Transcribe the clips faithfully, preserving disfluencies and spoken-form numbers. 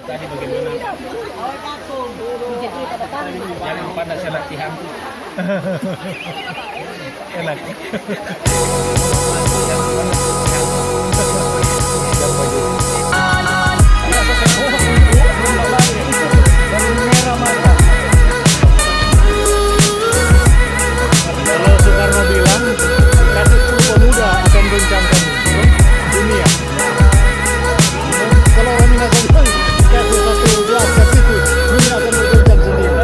Tadi bagaimana? Jangan lupa nasi latihan. Enak. Kalau Soekarno bilang, kasih sepuluh pemuda akan goncangkan dunia. Kalau orang Minahasa bilang, kasih satu gelas, kasih itu, dunia akan bergoncang sendiri.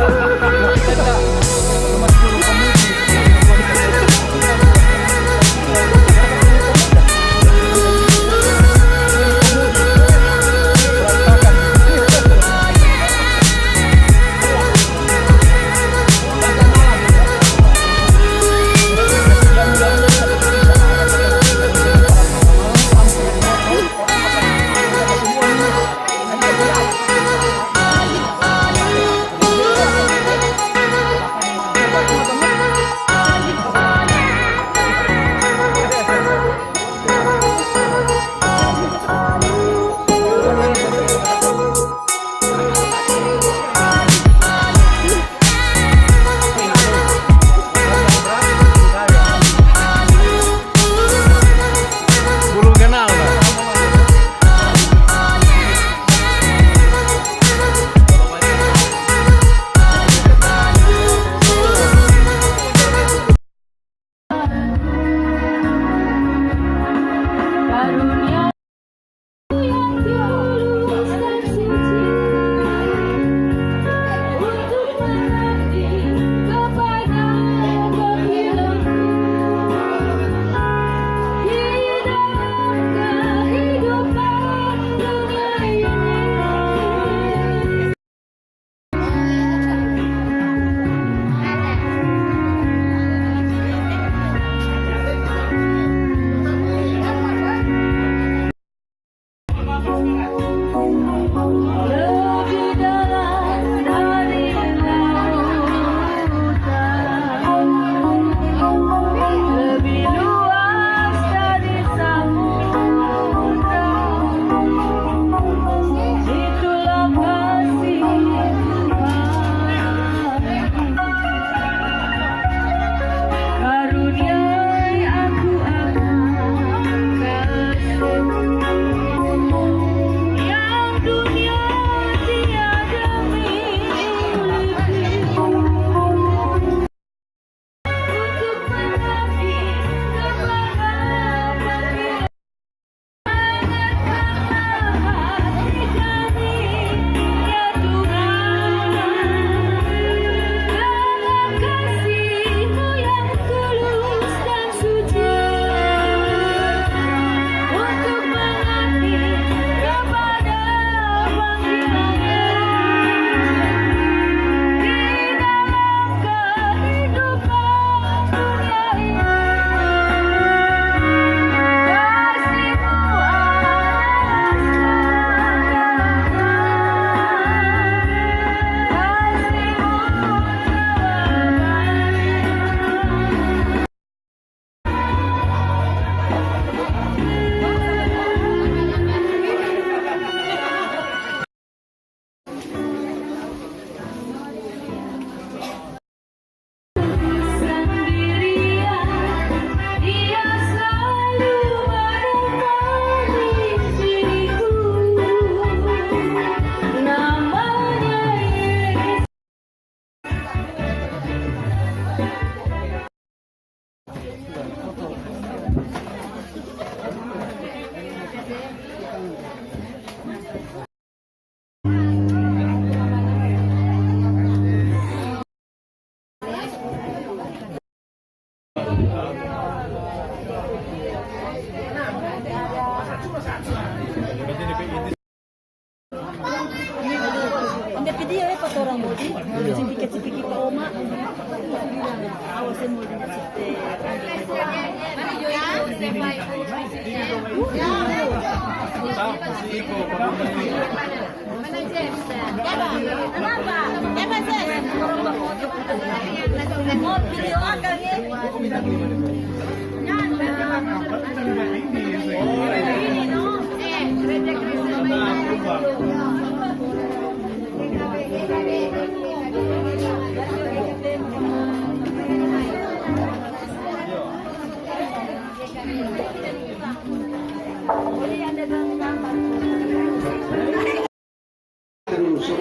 Burung kenal, nah. Ambe video ya, pa torang boti. Cipiki-cipiki pa oma. Awas, saya mau dengar cerita.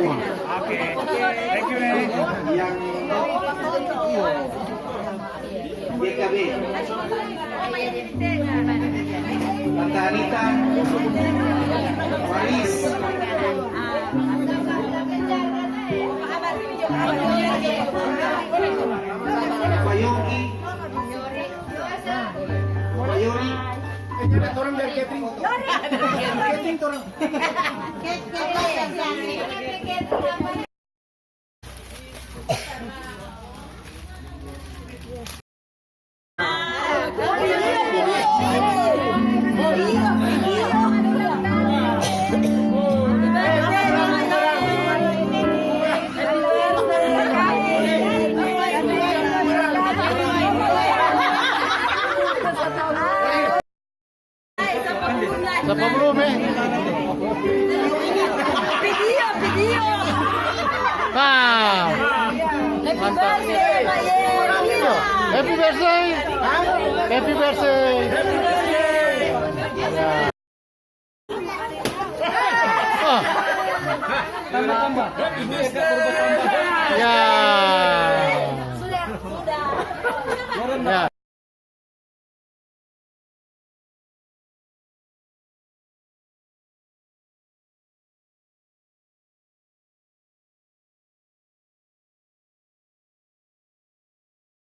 Oke. Thank you, Nek. Yang G K B. Tante Anita. Waris. Pak Yongki. Pak Yori. Eh, jangan, torang dari catering. Catering, torang. Sapa belum, eh? Video, video. Nah. Happy birthday, Pak Yeri. Happy birthday. Happy birthday. Ah.